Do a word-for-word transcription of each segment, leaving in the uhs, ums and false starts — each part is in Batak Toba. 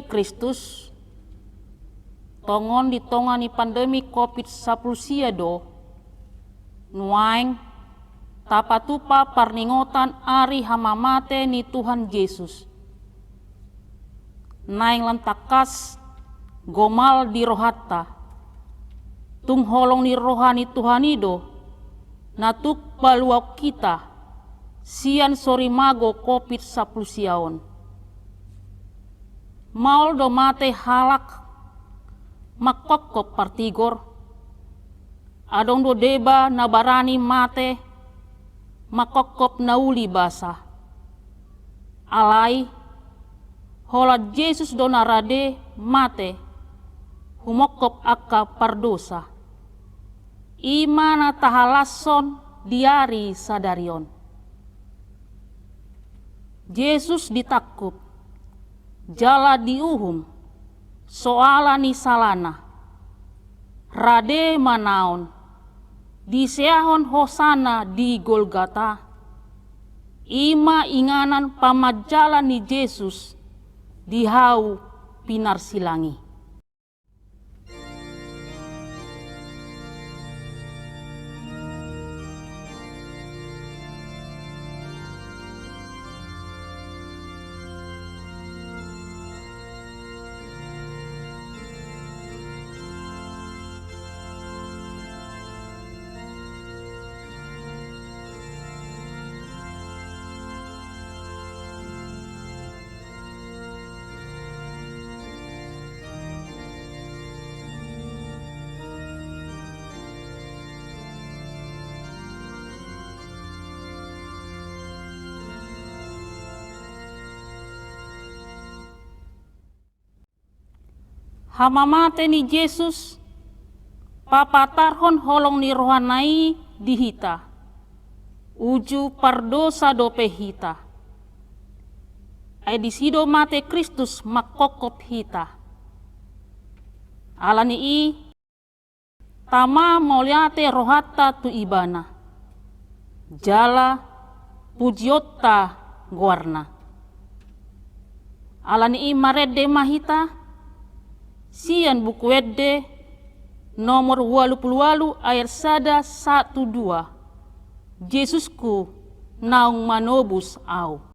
Kristus, tongon di tonga ni pandemi covid sampulu sia do nuaeng tapatupa parningotan ari hamamate ni Tuhan Jesus. Naeng lam tangkas gomal di rohanta, tung holong ni roha ni Tuhan i do na tuk paluahon hita sian sorimago covid sampulu sia on. Maol do mate halak mangkophop partigor. Adong do deba na barani mate mangkophop na uli basa. Alai holan Jesus do na rade mate humophop angka pardosa. I ma na tahalashon di ari sadari on. Jesus ditangkup jala diuhum soala ni salana. Rade ma naon diseahon hosana di Golgata. I ma inganan pamanjalan ni Jesus di hau pinarsilang i. Hamamate ni Jesus papatarhon holong ni rohana i di hita, uju pardosa dope hita. Ai disi do mate Kristus mangkophop hita. Ala ni i, tama mauliate rohanta tu Ibana jala pujionta goarna. Ala ni i marende ma hita sian Buku Ende nomor ualu pulu ualu ayat sada sahat tu dua, Jesusku naung manobus au.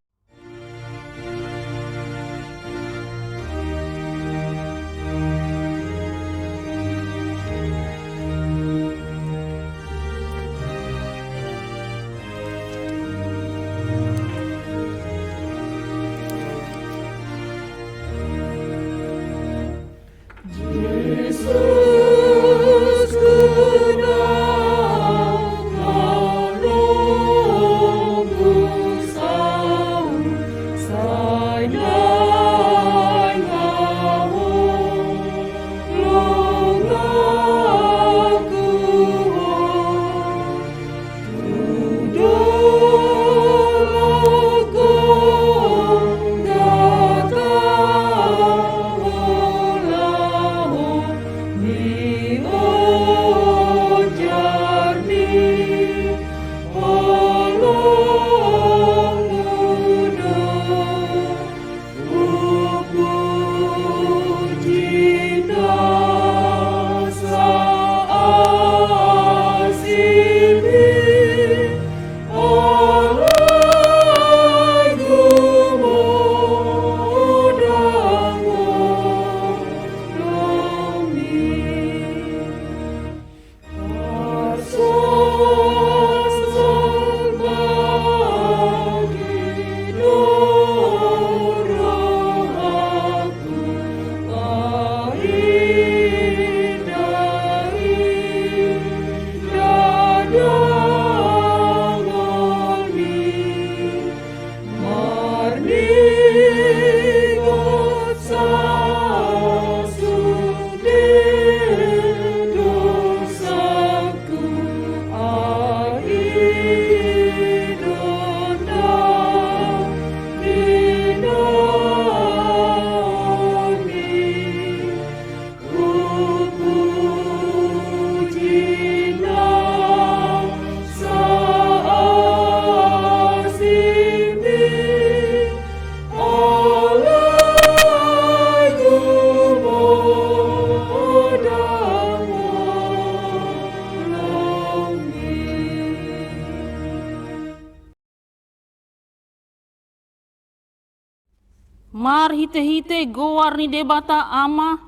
Marhitehite goar ni Debata Ama,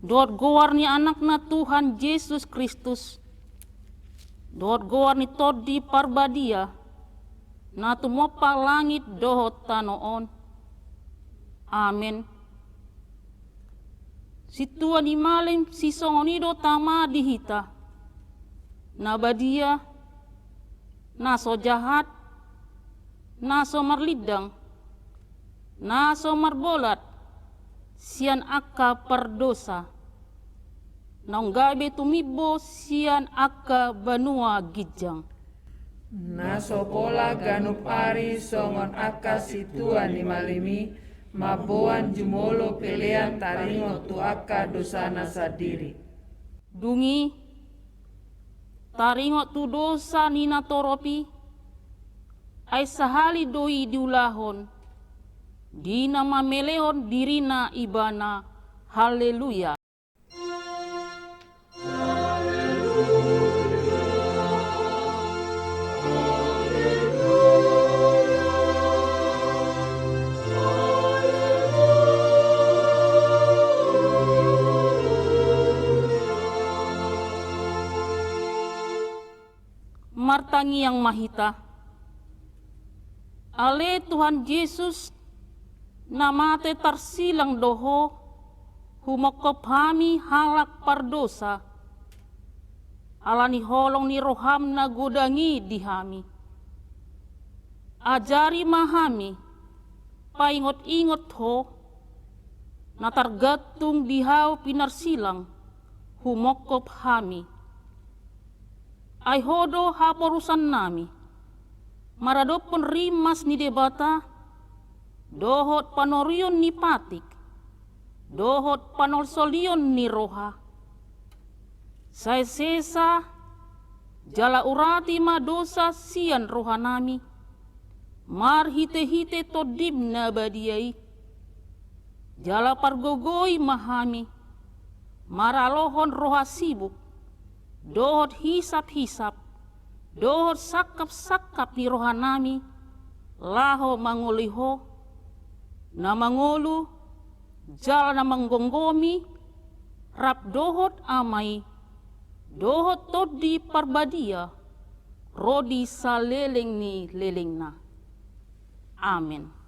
dohot goar ni Anakna Tuhan Jesus Kristus, dohot goar ni Tondi Parbadia, na tumompa langit dohot tano on. Amen. Sintua ni malim sisongon i do Tama di hita, na badia, na so jahat, na so marlindang, na so marbolat sian angka pardosa, naung gabe tumimbo sian angka banua ginjang. Na so pola ganup ari songon angka sintua ni malim i, mamboan jumolo pelean taringot tu angka dosana sandiri. Dung i, taringot tu dosa ni natorop i, ai sahali do i diulahon, di na mamelehon dirina ibana. Haleluya. Martangiang ma hita. Ale Tuhan Jesus, na mate tarsilang do Ho, humongkop hami halak pardosa, ala ni holong ni roham na godang i di hami. Ajari ma hami paingot-ingot Ho, na targantung di hau pinarsilang humongkop hami. Ai Ho do haporusannami, maradophon rimas ni Debata, dohot panorion ni patik, dohot panolsolion ni roha. Sai sesa jala urati ma dosa sian rohanami, marhite-hite Tondim na badia i. Jala pargogoi ma hami, maralohon roha sibuk, dohot hisap-hisap, dohot sangkap-sangkap ni rohanami, laho mangoloi Ho, na mangolu, jala na manggomgomi, rap dohot Ama i, dohot Tondi Parbadia, ro di saleleng ni lelengna. Amen.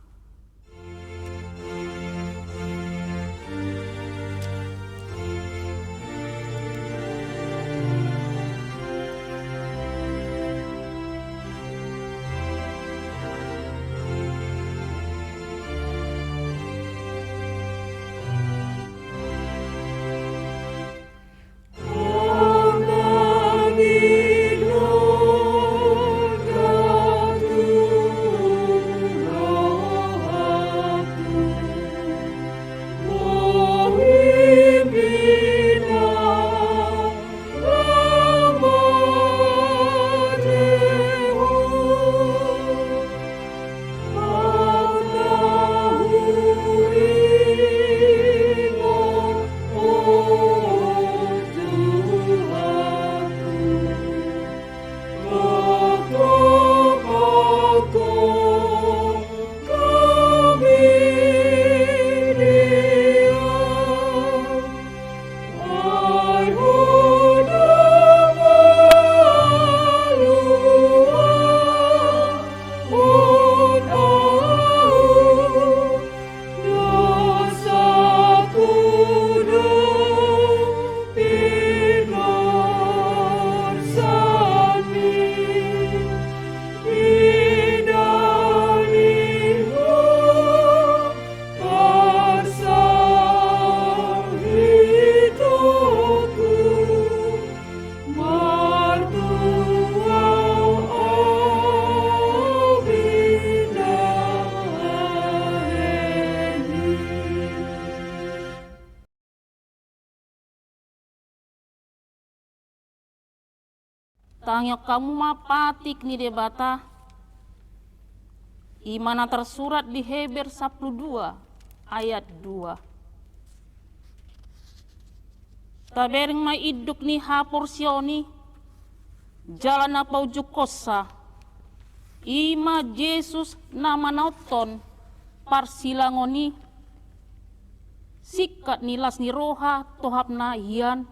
Tangihon hamu ma patik ni Debata, i ma na tarsurat di Heber sampulu dua ayat dua. Tabereng ma induk ni haporseaon i, jala na paujunghonsa, i ma Jesus na manaonhon parsilangon i, singkat ni las ni roha tohapna hian,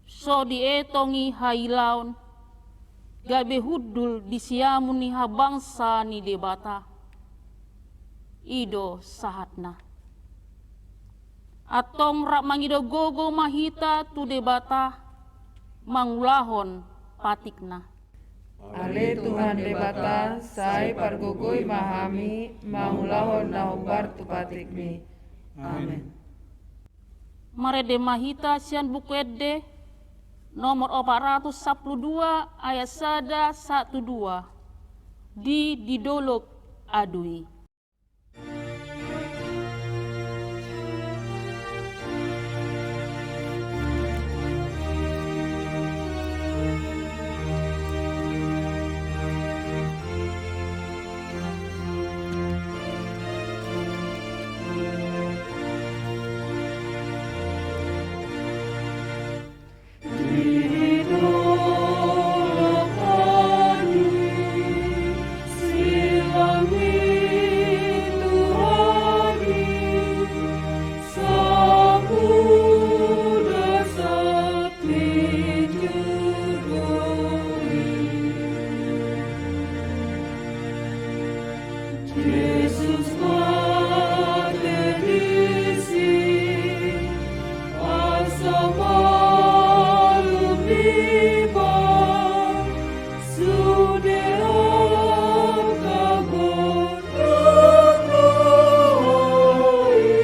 so dietong i hailaon, gabe hundul di siamun ni habangsa ni Debata. I do sahatna. Antong rap mangido gogo ma hita tu Debata mangulahon patikna. Ale Tuhan Debata, sai pargogoi ma hami mangulahon na hombar tu patikmi. Amen. Marende ma hita sian Buku Ende nomor opat ratus sampulu dua, ayat sada sahat tu dua. Di, di dolok adui. Jesus mate disi, asa malum iba sude angka gondang roha i.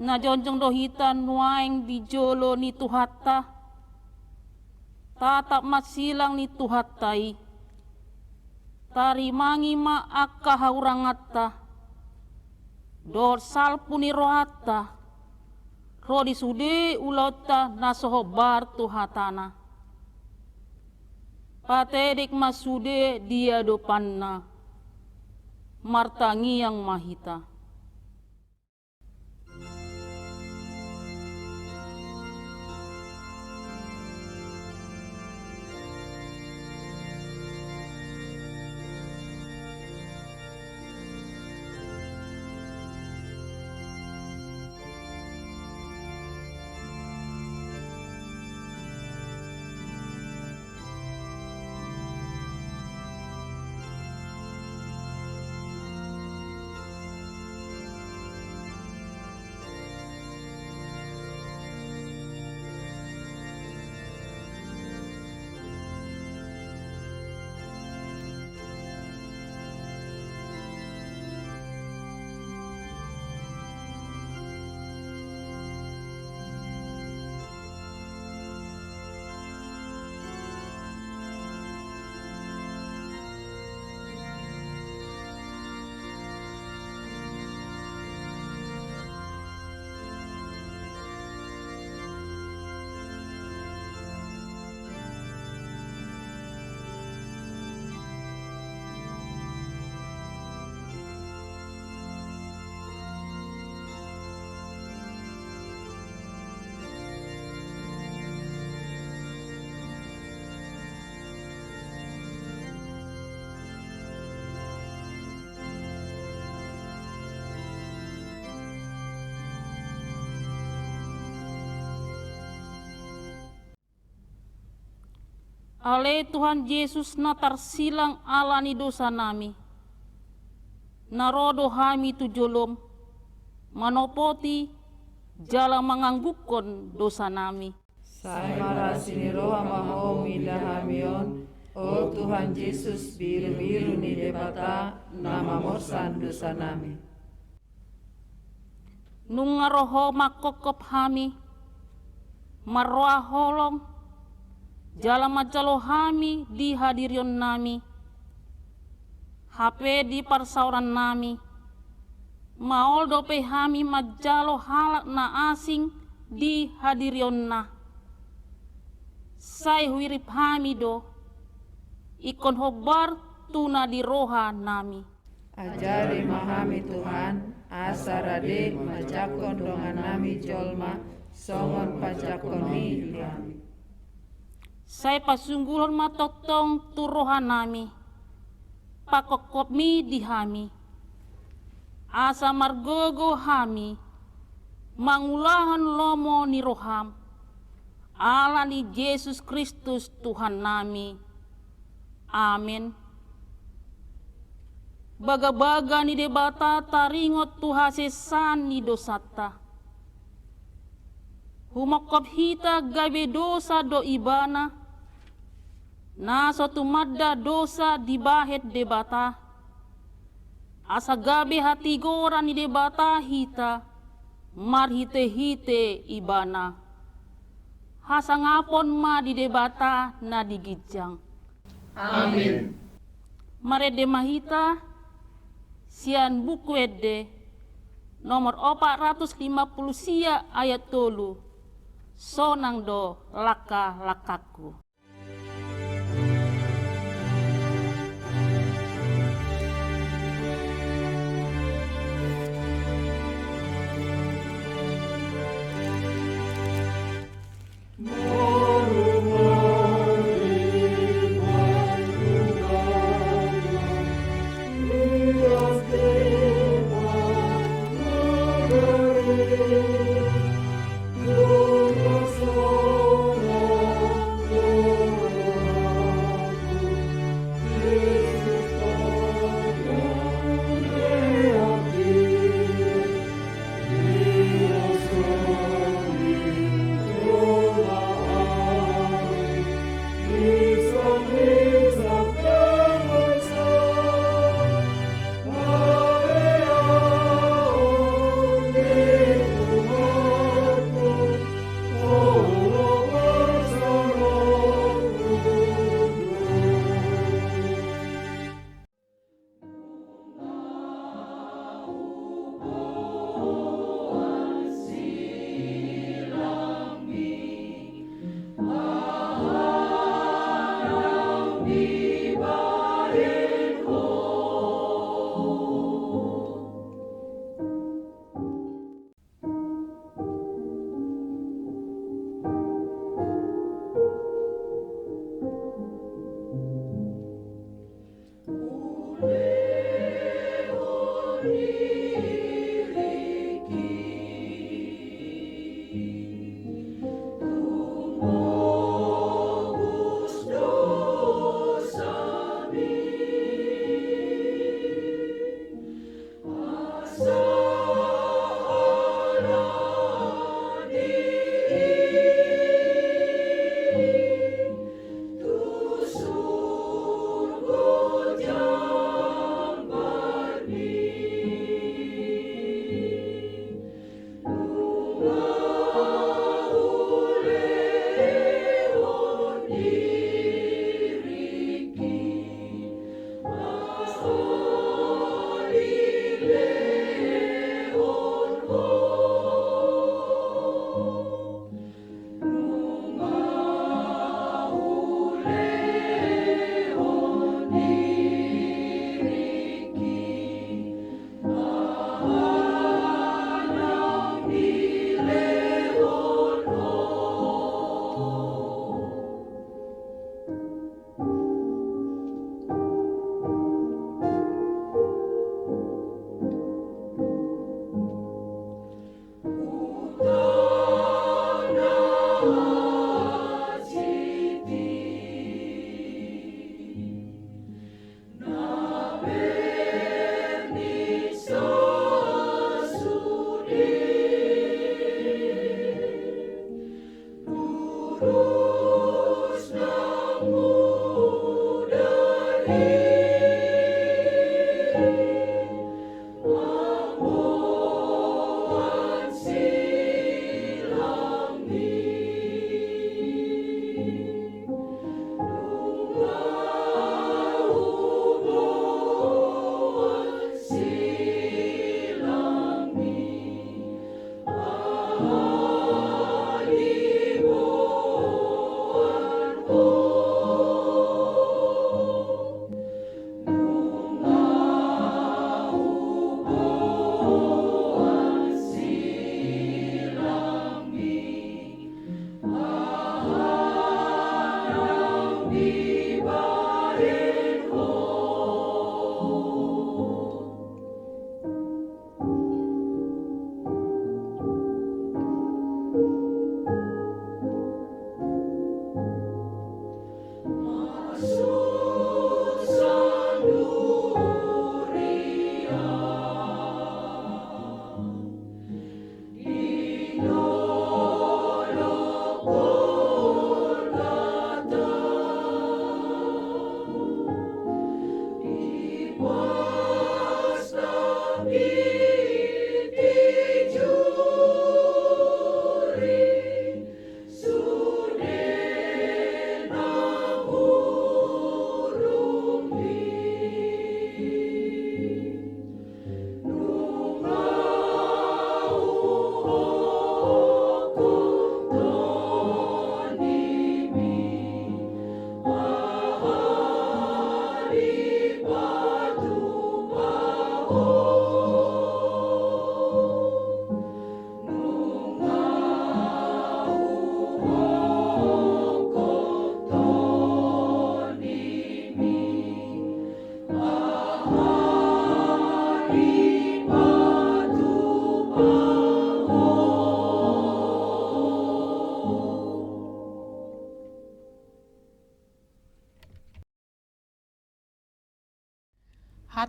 Na jongjong do hita nuaeng di jolo ni Tuhanta, tatap ma silang ni Tuhanta i. Tarimangi ma angka hahuranganta dohot salpu ni rohanta ro di sude ulaonta na so hombar tu hatana. Patedek ma sude di adopanna. Martangiang ma hita. Ale Tuhan Jesus na tarsilang ala ni dosanami, na ro do hami tu jolom, manopoti jala manganggungkon dosanami. Sai marasi ni roha ma Ho mida hami on, o Tuhan Jesus, birubiru ni Debata, na mamorsan dosanami. Nunga ro Ho manghophop hami, marroha holong, jala manjalo hami di hadirionnami, hape di parsaorannami, maol dope hami manjalo halak na asing di hadirionna. Sai huirim hami do, ingkon hombar tu na di rohanami. Ajari ma hami Tuhan, asa rade manjangkon dongannami jolma, songon panjangkonmi di hami. Sai pasunggulhon ma tongtong tu rohanami, panghophopmi di hami, asa margogo hami, mangulahon lomo ni roham, ala ni Jesus Kristus Tuhannami. Amen. Bagabaga ni Debata taringot tu hasesaan ni dosanta. Humongkop hita gabe dosa do Ibana, na so tumanda dosa dibahen Debata, asa gabe hatigoran ni Debata hita marhitehite Ibana. Hasangapon ma di Debata na di ginjang. Amen. Marende ma hita sian Buku Ende nomor opat ratus lima puluh sia ayat tolu. Sonang do langkalangkangku.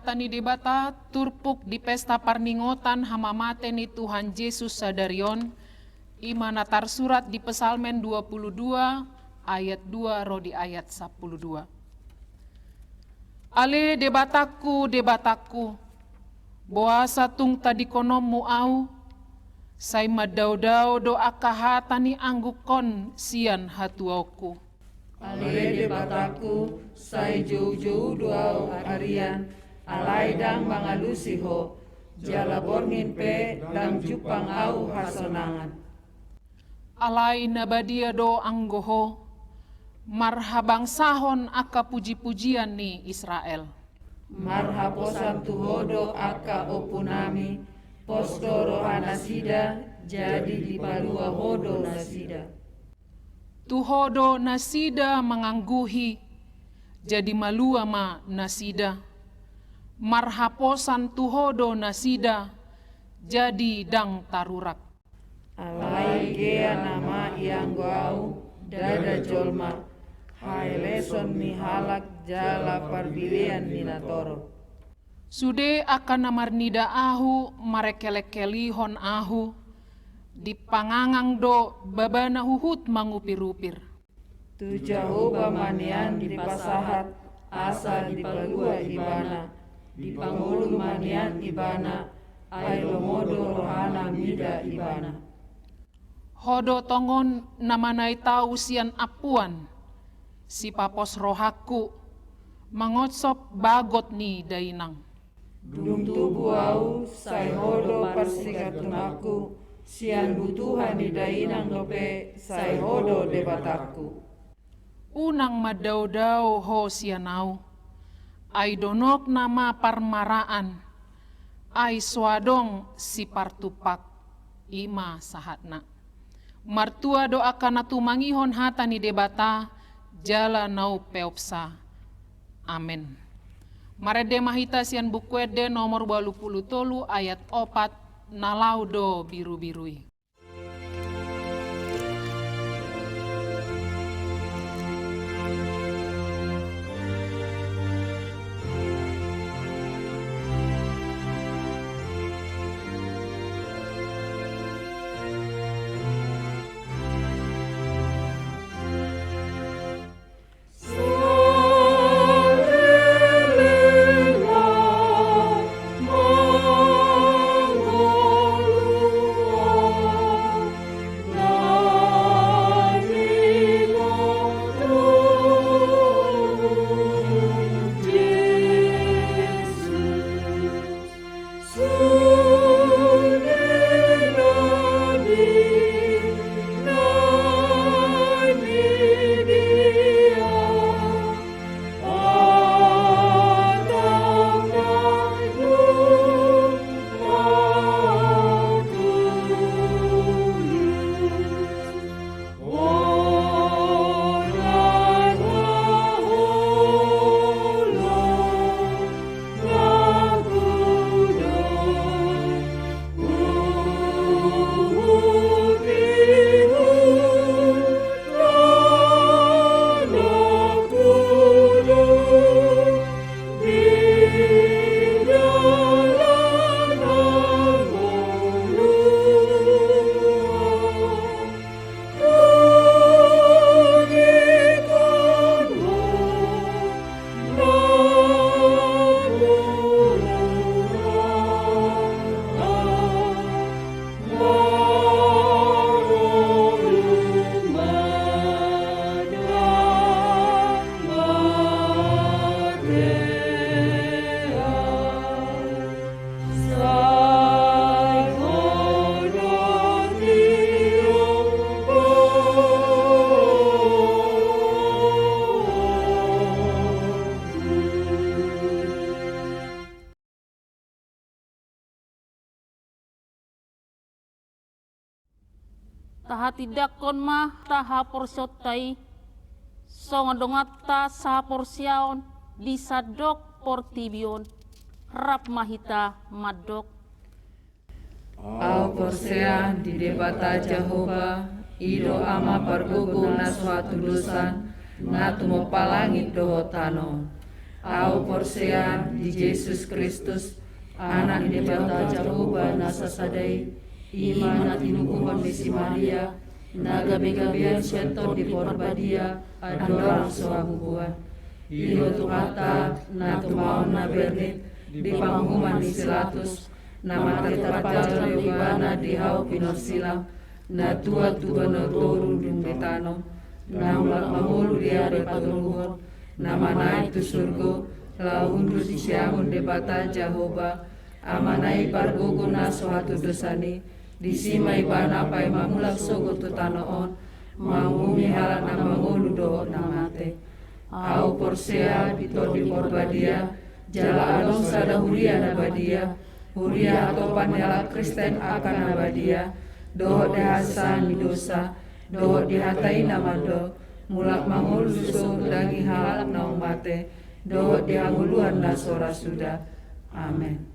Hata ni Debata turpuk di pesta parningotan hamamate ni Tuhan Jesus sadari on, i ma na tarsurat di Psalmen dua puluh dua ayat dua ro di ayat sampulu dua. Ale Debatangku, Debatangku, boasa tung tadingkononmu ahu? Sai mandaodao do angka hata ni anggukon sian hatuaonku. Ale Debatangku, sai joujou do ahu arian, alai ndang mangalusi Ho, jala borngin pe ndang jumpang ahu hasonangan. Alai na badia do anggo Ho, marhabangsahon angka pujipujian ni Israel. Marhaposan tu Ho do angka ompunami, pos do rohanasida, jadi dipalua Ho do nasida. Tu Ho do nasida mangangguhi, jadi malua ma nasida. Marhaposan tu Ho do nasida, jadi ndang tarurak. Alai gea nama ianggo ahu, ndada jolma, haeleson ni halak jala parbilean ni natorop. Sude angka na marnida ahu, marengkelengkelihon ahu, dipangangang do babana huhut mangupirupir. Tu Jahowa ma nian dipasahat, asa dipalua ibana, dipangolu ma nian ibana, ai lomo do rohana mida ibana. Ho do tongon na manaet ahu sian ampuan, sipapos rohangku, mangonsop bagot ni dainang. Dung tubu ahu, sai Ho do parsingatunanku, sian butuha ni dainang dope, sai Ho do Debatangku. Unang mandaodao Ho sian ahu, ai donok nama parmaraan, ai so adong sipartumpak, i ma sahatna. Martua do angka na tumangihon hata ni Debata, jala na umpeopsa. Amen. Marende ma hita sian Buku Ende nomor ualu pulu tolu ayat opat, na laho do birubiru i. Tahatindangkon ma hata haporseaonta i, songon donganta sahaporseaon di sandok portibi on. Rap ma hita mandok. Ahu porsea di Debata Jahowa, i do Ama pargogo na so hatudosan, na tumompa langit dohot tano. Ahu porsea di Jesus Kristus, Anak ni Debata Jahowa na sasada i, i ma na tinubuhon ni si Maria, na gabegabean sian Tondi Porbadia, andorang so habubuhan. I do Tuhanta, na tumaonna bernit di panguhuman ni si Latus, na mate tarpajal do Ibana di hau pinorsilang, na tuat tu banua toru dung ditanom, na mulak mangolu di ari patoluhon, na manaek tu surgo, laho hundul di siamun Debata Jahowa, Amana i pargogo na so hatudosan i, disi ma Ibana paima mulak sogot tu tano on, manguhumi halak na mangolu dohot na mate. Ahu porsea di Tondi Porbadia, jala adong sada huria na badia, huria hatopan ni halak Kristen angka na badia, dohot di hasesaan ni dosa, dohot di hata i na mandok, mulak mangolu do so undangi halak naung mate, dohot di hangoluan na so ra suda. Amen.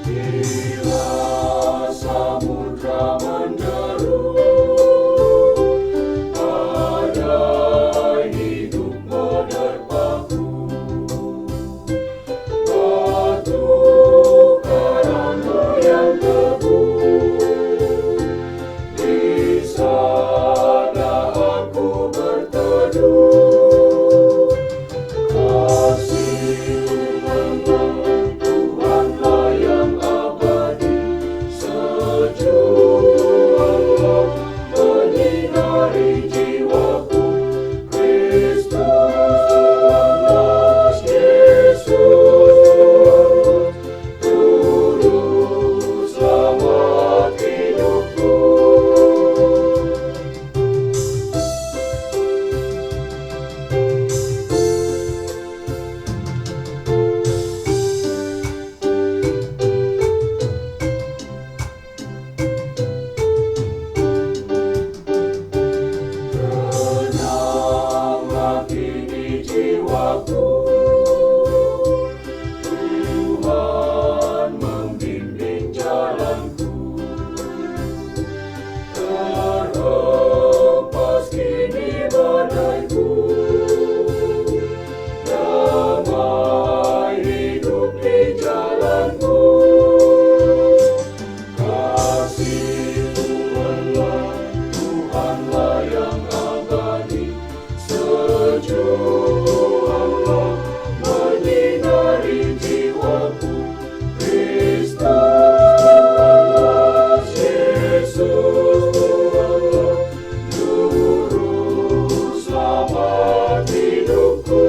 Bila samudra menderu, badai hidup menerpaku. Batu karangku yang teguh, di sana aku berteduh. Kasih Tuhanlah, Tuhanlah yang abadi, sejuk Allah menyinari jiwaku. Kristus Tuhanlah, Yesus Tuhanlah, Juru Selamat hidupku. Tenanglah kini jiwaku, Tuhan membimbing jalanku. Terhempas kini badaiku, damai hidup di jalanku. Kasih Tuhanlah, Tuhanlah yang abadi, sejuk Allah menyinari jiwaku. Kristus Tuhanlah, Yesus Tuhanlah, Juru Selamat hidupku.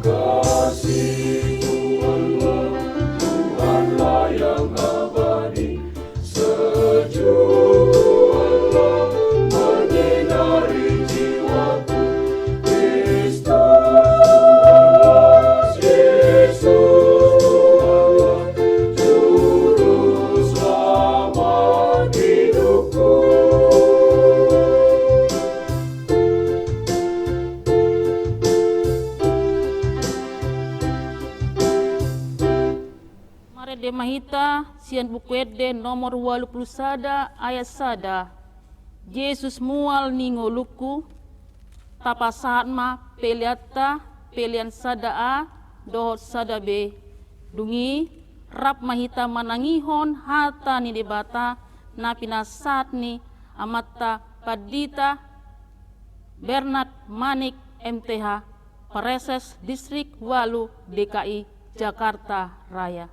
Kasih Tuhanlah, Tuhanlah yang abadi, sejuk Allah menyinari jiwaku. Kristus Tuhanlah, Yesus Tuhanlah, Juru Selamat hidupku. Marende ma hita sian Buku Ende nomor ualu pulu sada ayat sada. Jesus mual ni ngolungku, tapasahat ma peleanta, pelean sada A dohot sada B. Dung i, rap ma hita manangihon hata ni Debata na pinasahat ni Amanta Pandita Bernard Manik, M T H, Praeses Distrik ualu D K I Jakarta Raya.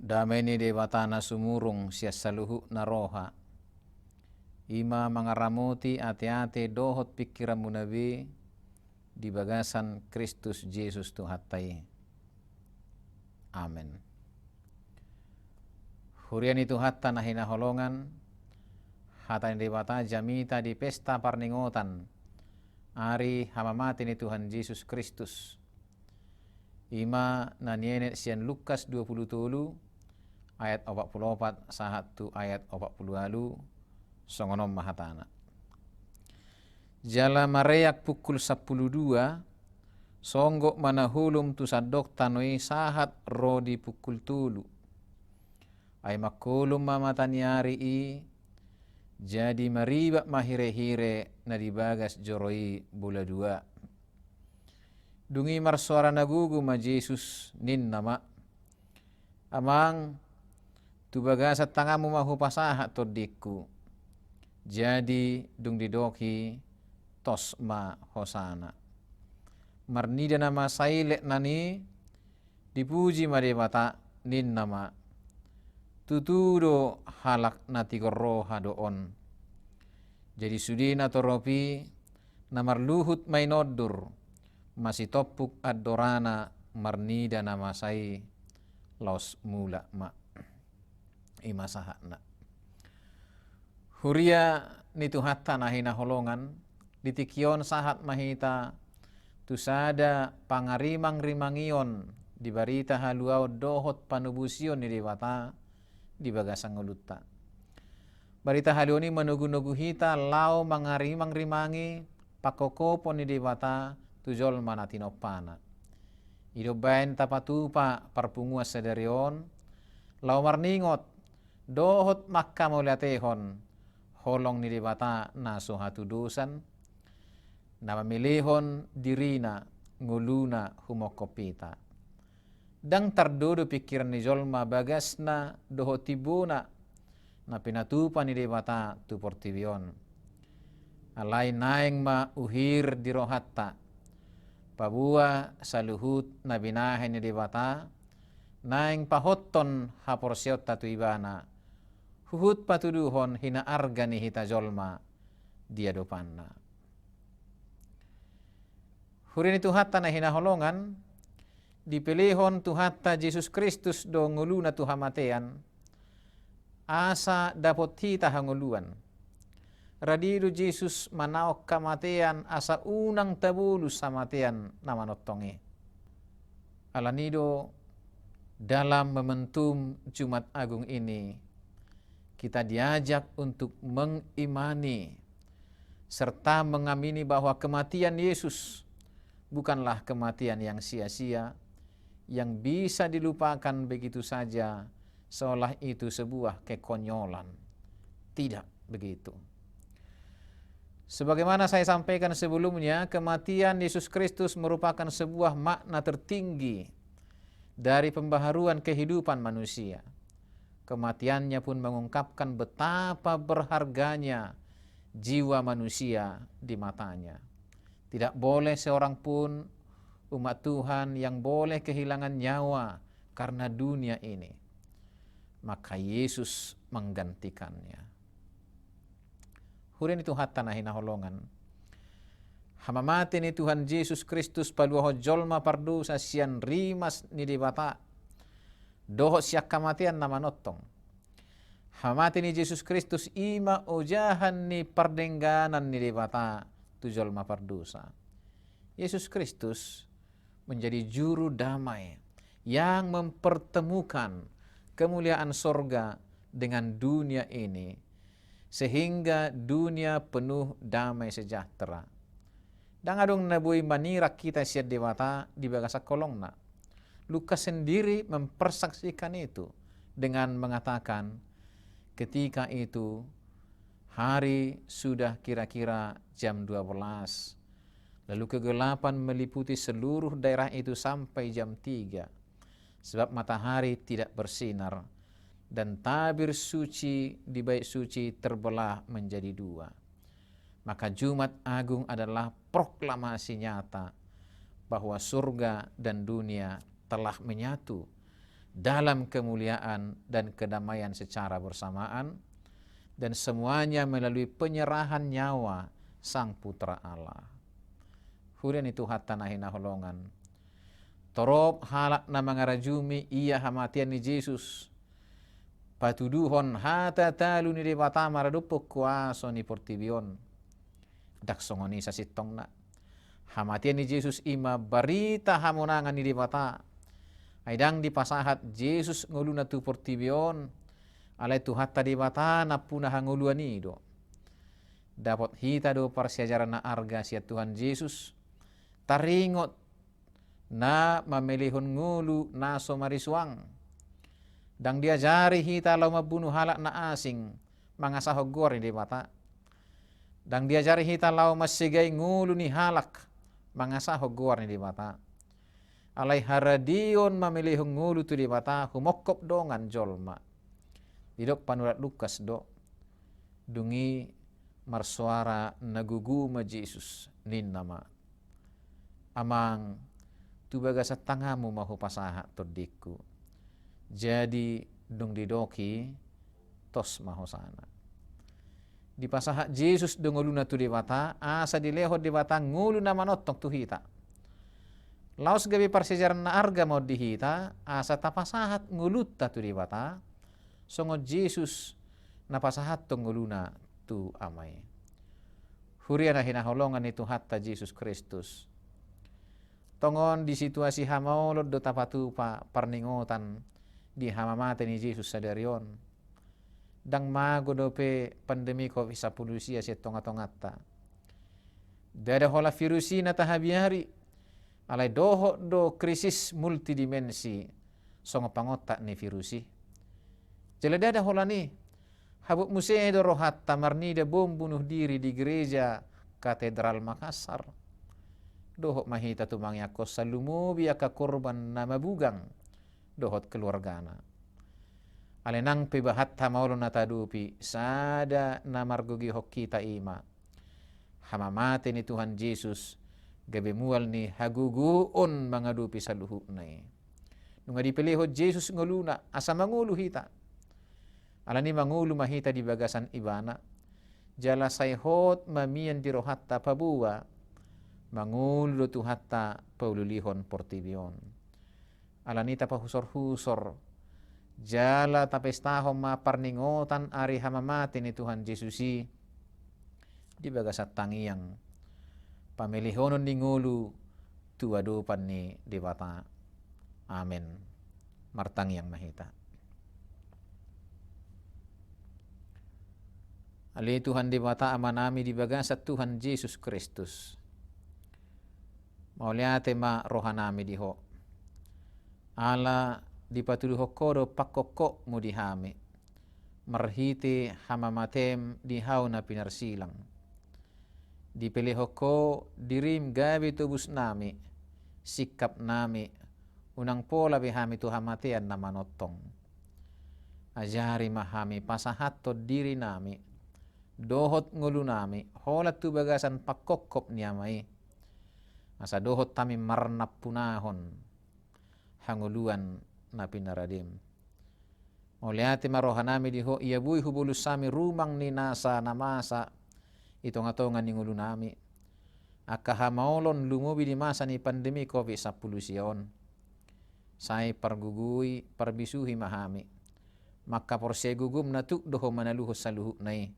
Dame ni Debata na sumurung sian saluhutna roha, i ma mangaramoti ateate dohot pingkiranmuna be di bagasan Kristus Jesus Tuhanta i. Amen. Huria ni Tuhanta na hinaholongan, hata ni Debata jamita di pesta parningotan ari hamamate ni Tuhan Jesus Kristus. I ma na nienet sian Lukas dua pulu tolu ayat opat pulu opat sahat tu ayat opat pulu ualu, songon on ma hatana. Jala mareak pukul sampulu dua, songgop ma na holom tu sandok tano i sahat ro di pukul tolu. Ai mangkolom ma mata ni ari i, jadi maribak ma hirehire na di bagas joro i bola dua. Dung i marsoara na gogo ma Jesus, ninna ma: Amang, tu bagasan tanganmu ma hupasahat tondingku. Jadi dung didok i, tos ma hosana. Marnida na masa i letnan i, dipuji ma Debata, ninna ma: Tutu do halak na tigor roha do on. Jadi sude natorop i na marluhut ma i nondur, masitompuk andorana marnida na masa i, laos mulak ma. I ma sahatna. Huria ni Tuhanta na hinaholongan, di tingki on sahat ma hita tu sada pangarimangrimangion di barita haluaon dohot panobusion ni Debata di bagasan ngolunta. Barita haluaon i manogunogu hita laho mangarimangrimangi pangkophopon ni Debata tu jolma na tinompana. I do umbahen tapatupa parpunguan sadari on, laho marningot dohot manghamauliatehon holong ni Debata na so hatudosan, na mamelehon dirina, ngoluna humongkop hita. Ndang tardodo pingkiran ni jolma bagasna dohot timbona na pinatupa ni Debata tu portibi on. Alai naeng ma uhir di rohanta, paboa saluhut na binahen ni Debata naeng pahothon haporseaonta tu Ibana, huhut patuduhon hinaarga ni hita jolma di adopanna. Huria ni Tuhanta na hinaholongan, dipelehon Tuhanta Jesus Kristus do ngoluna tu hamatean, asa dapot hita hangoluan. Radi do Jesus manaon hamatean asa unang tabolus hamatean na manongtong i. Alani do dalam momentum Jumat Agung ini, kita diajak untuk mengimani serta mengamini bahwa kematian Yesus bukanlah kematian yang sia-sia, yang bisa dilupakan begitu saja, seolah itu sebuah kekonyolan. Tidak begitu. Sebagaimana saya sampaikan sebelumnya, kematian Yesus Kristus merupakan sebuah makna tertinggi dari pembaharuan kehidupan manusia. Kematiannya pun mengungkapkan betapa berharganya jiwa manusia di mata-Nya. Tidak boleh seorang pun umat Tuhan yang boleh kehilangan nyawa karena dunia ini. Maka Yesus menggantikannya. Huria ni Tuhanta na hinaholongan, hamamate ni Tuhan Jesus Kristus paluahon jolma pardosa sian rimas ni Debata dohot sian hamatean na manongtong. Hamamate ni Jesus Kristus i ma ojahan ni pardengganan ni Debata tu jolma pardosa. Yesus Kristus menjadi juru damai yang mempertemukan kemuliaan sorga dengan dunia ini, sehingga dunia penuh damai sejahtera. Ndang adong na boi manirang hita sian Debata di bagasan holong-Na. Lukas sendiri mempersaksikan itu dengan mengatakan, ketika itu hari sudah kira-kira jam dua belas, lalu kegelapan meliputi seluruh daerah itu sampai jam tiga, sebab matahari tidak bersinar, dan tabir suci di bait suci terbelah menjadi dua. Maka Jumat Agung adalah proklamasi nyata bahwa surga dan dunia telah menyatu, dalam kemuliaan dan kedamaian secara bersamaan, dan semuanya melalui penyerahan nyawa Sang Putra Allah. Huria ni Tuhanta na hinaholongan, torop halak na mangarajumi ia hamatean ni Jesus, patuduhon hata talu ni Debata maradophon kuaso ni portibi on. Ndang songon i sasintongna. Hamatean ni Jesus i ma barita hamonangan ni Debata. Ai ndang dipasahat Jesus ngoluna tu portibi on, alai Tuhanta Debata nampuna hangoluan i do. Dapot hita do parsiajaran na arga sian Tuhan Jesus, taringot na mamelehon ngolu na so marisuang. Ndang diajari hita laho mambunu halak na asing mangasahon goar ni Debata. Ndang diajari hita laho mansegai ngolu ni halak mangasahon goar ni Debata. Alai haradeon mamelehon ngolu tu Debata humongkop dongan jolma. Didok panurat Lukas do, dung i marsoara na gogo ma Jesus, ninna ma: Amang, tu bagasan tanganmu ma hupasahat tondingku. Jadi dung didok i, tos ma hosana. Dipasahat Jesus do ngoluna tu Debata, asa dilehon Debata ngolu na manongtong tu hita. Laos gabe parsiajaran na arga ma on di hita, asa tapasahat ngolunta tu Debata, songon Jesus na pasahathon ngoluna tu Ama i. Huria na hinaholongan ni Tuhanta Jesus Kristus, tongon di situasi hamaolon do tapatupa parningotan di hamamate ni Jesus sadari on. Ndang mago dope pandemi covid sampulu sia sian tongatonganta. Ndada holan virus i na tahabiari, alai dohot do krisis multidimensi songon pangontak ni virus i. Jala ndada holan i, habot muse do rohanta marnida bom bunuh diri di Gereja Katedral Makassar. Dohot ma hita tumangiangkonsa lumobi angka korban na mabugang dohot keluargana. Alai nang pe bahat hamaolon na taadopi, sada na margogoihon hita i ma hamamate ni Tuhan Jesus, gabe mual ni hagogoon mangadopi saluhutna i. Nunga dipelehon Jesus ngoluna asa mangolu hita. Alani mangolu ma hita di bagasan Ibana. Jala sai hot ma mian di rohanta paboa mangolu do Tuhanta paulihon portibi on. Alani tapahusorhusor jala tapestahon ma parningotan ari hamamate ni Tuhan Jesus i di bagasan tangiang pamelehonon ni ngolu tu adopan ni Debata. Amen. Martangiang ma hita. Ale Tuhan Debata Amanami di bagasan Tuhan Jesus Kristus, mauliate ma rohanami di Ho. Ala dipatuduhon Ho do pangkophopmu di hami marhite hamamatem di hau na pinarsilang. Dipelehon Ho dirim gabe tobusnami, singkapnami, unang pola be hami tu hamatean na manongtong. Ajari ma hami pasahathon dirinami dohot ngolunami holan tu bagasan pangkophop ni Ama i, asa dohot hami marnampunahon hangoluan na pinaradem. Mauliate ma rohanami di Ho, ia boi hubolus hami rumang ni nasa na masa i tongatonga ni ngolunami angka hamaolon lumobi di masa ni pandemi covid sampulu sia on. Sai pargogoi parbisuhi ma hami. Mangkaporseai gogom na tuk do Ho manaluhon saluhutna i,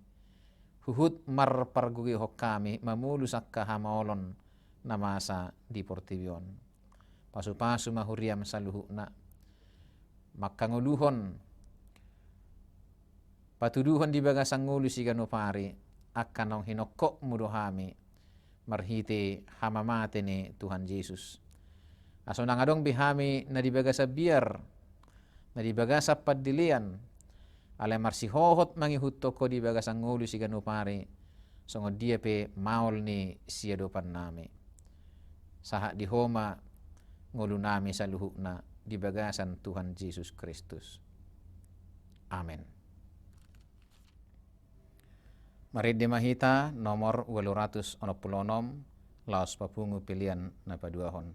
huhut marpargogoihon hami mamolus angka hamaolon na masa di portibi on. Pasupasu ma huriam saluhutna, mangkangoluhon, patuduhon di bagasan ngolu siganup ari angka naung hinongkopmu do hami marhite hamamate ni Tuhan Jesus. Asa unang adong be hami na di bagasan biar, na di bagasan pandelean, alai marsihohot mangihuthon Ho di bagasan ngolu siganup ari, songon dia pe maol ni siadopannami. Sahat di Ho ma ngolunami saluhutna di bagasan Tuhan Jesus Kristus. Amen. Marende ma hita nomor ualu ratus onom pulu onom, laos papungu pelean na paduahon.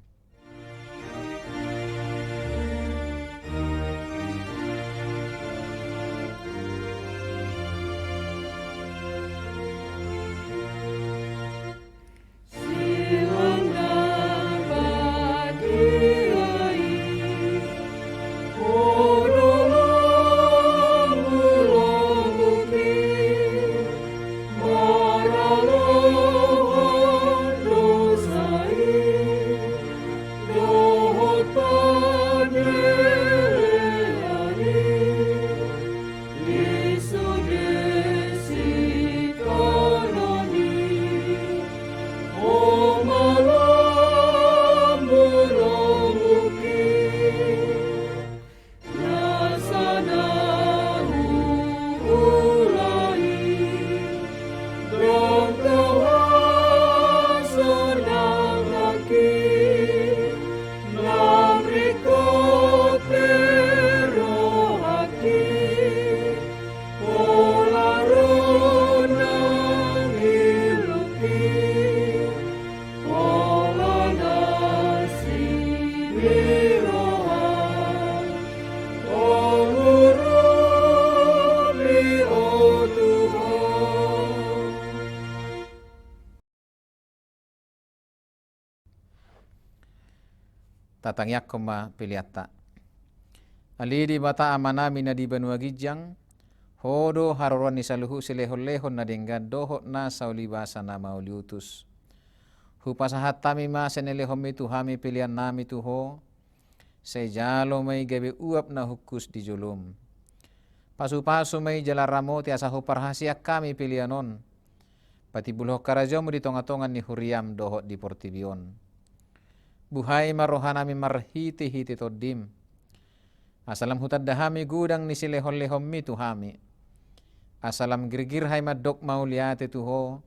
Tatangiangkon ma peleanta. Ale Debata Amanami na di banua ginjang, Ho do haroroan ni saluhut silehonlehon na denggan dohot na saulibasa na mauliutus. Hupasahat hami ma sian na nilehonmi tu hami peleannami tu Ho, sai jalo ma i gabe uap na hungkus di jolom. Pasupasu ma i jala ramoti asa huparhaseang hami pelean on patimbulhon harajaonmu di tongatonga ni huriam dohot di portibi on. Buhai ma rohanami marhitehite Tondim, asa lam hutanda hami godang ni silehonlehonmi tu hami, asa lam girgir hami mandok mauliate tu Ho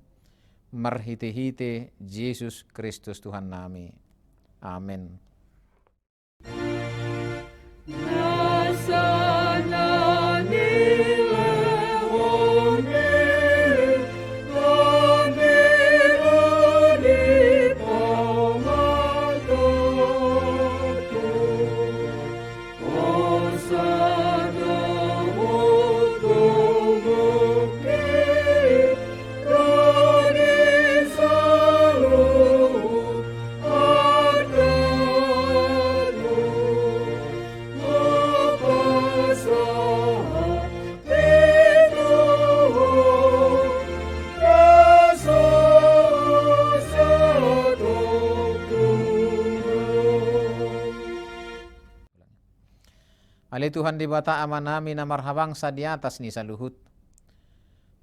marhitehite Jesus Kristus Tuhannami. Amen. Ale Tuhan Debata Amanami na marhabangsa di atas ni saluhut,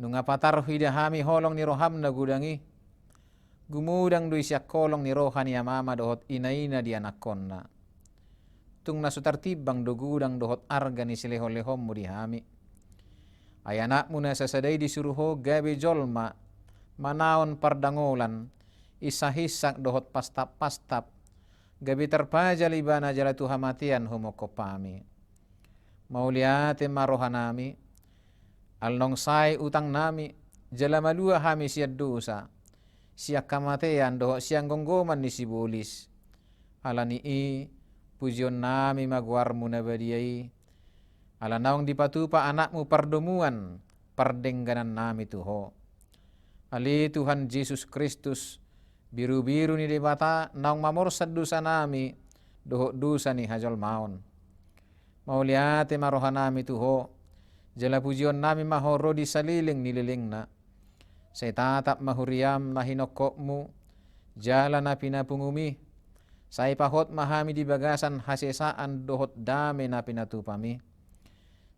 nunga patar huida hami holong ni roham na godang i, gumodang do i sian holong ni roha ni amama dohot inaina di anakkonna. Tung na so tartimbang do godang dohot arga ni silehonlehonmu di hami. Ai anakmu na sasada i disuru Ho gabe jolma, manaon pardangolan, insahinsak dohot pastappastap, gabe tarpajal ibana jala tu hamatean humongkop hami. Mauliate ma rohanami, ala naung sae utangnami, jala malua hami sian dosa, sian hamatean dohot sian gomgoman ni sibolis. Ala ni i, pujionnami ma goarmu na badia i, ala naung dipatupa anakmu pardomuan, pardengganannami tu Ho. Ale Tuhan Jesus Kristus, birubiru ni Debata naung mamorsan dosanami dohot dosa ni hajolmaon. Mauliate ma rohanami tu Ho, jala pujionnami ma Ho ro di saleleng ni lelengna. Sai tatap ma huriam na hinongkopmu, jala na pinapungumi. Sai pahot ma hami di bagasan hasesaan dohot dame na pinatupami.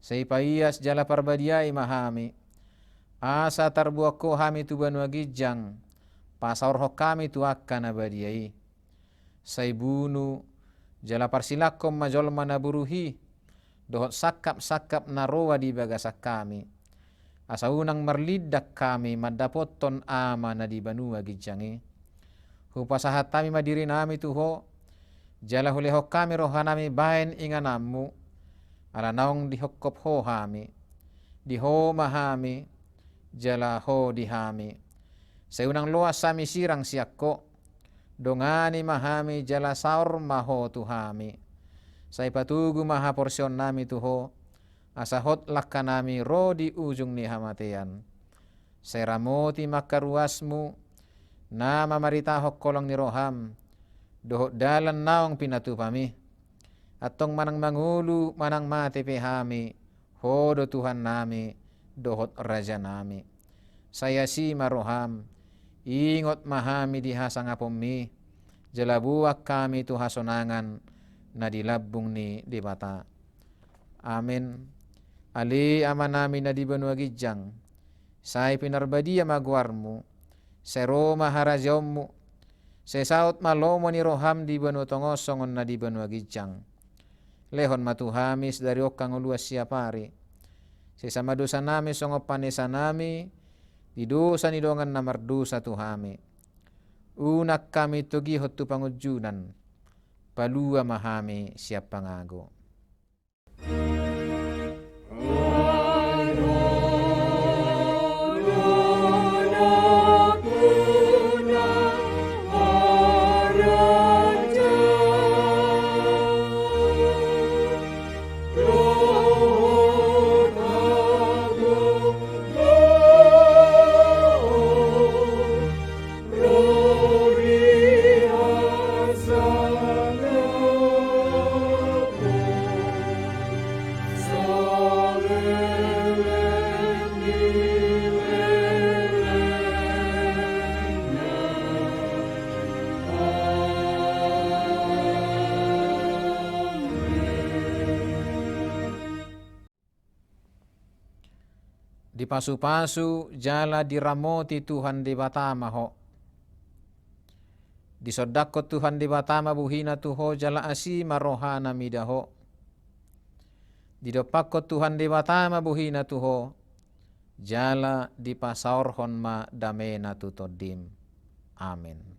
Sai paias jala parbadiai ma hami, asa tarboan Ho hami tu banua ginjang, pasaorhon hami tu angka na badia i. Sai bunu jala parsilangkon ma jolma na boru i, dohot sangkapsangkap na roa di bagasan hami, asa unang marlindang hami mandapothon Ama na di banua ginjang i. Hupasahat hami ma dirinami tu Ho, jala hulehon hami rohanami bahen ingananmu, ala naung dihongkop Ho hami. Di Ho ma hami, jala Ho di hami. Sai unang loas hami sirang sian Ho, dongani ma hami jala saor ma Ho tu hami. Sai patogu ma haporseaonnami tu Ho, asa hot langkanami ro di ujung ni hamatean. Sai ramoti ma angka ruasmu, na mamaritahon holong ni roham dohot dalan naung pinatupami. Antong manang mangolu manang mate pe hami, Ho do Tuhannami dohot Rajanami. Sai asi ma roham, ingot ma hami di hasangaponmi, jala boan hami tu hasonangan na di lambung ni Debata. Amen. Ale Amanami na di banua ginjang, sai pinarbadia ma goarmu, sai ro ma harajaonmu, sai saut ma lomo ni roham di banua tonga on songon na di banua ginjang. Lehon ma tu hami sadari on hangoluan siapari. Sesa ma dosanami songon panesanami di dosa ni dongan na mardosa tu hami. Unang hami togihon tu pangunjunan, palua ma hami sian pangago. Dipasupasu jala diramoti Tuhan Debata ma ho. Disondangkon Tuhan Debata ma bohina tu ho jala asi ma rohana mida ho. Didompakkon Tuhan Debata ma bohina tu ho, jala dipasaorhon ma damena tu tondim. Amen.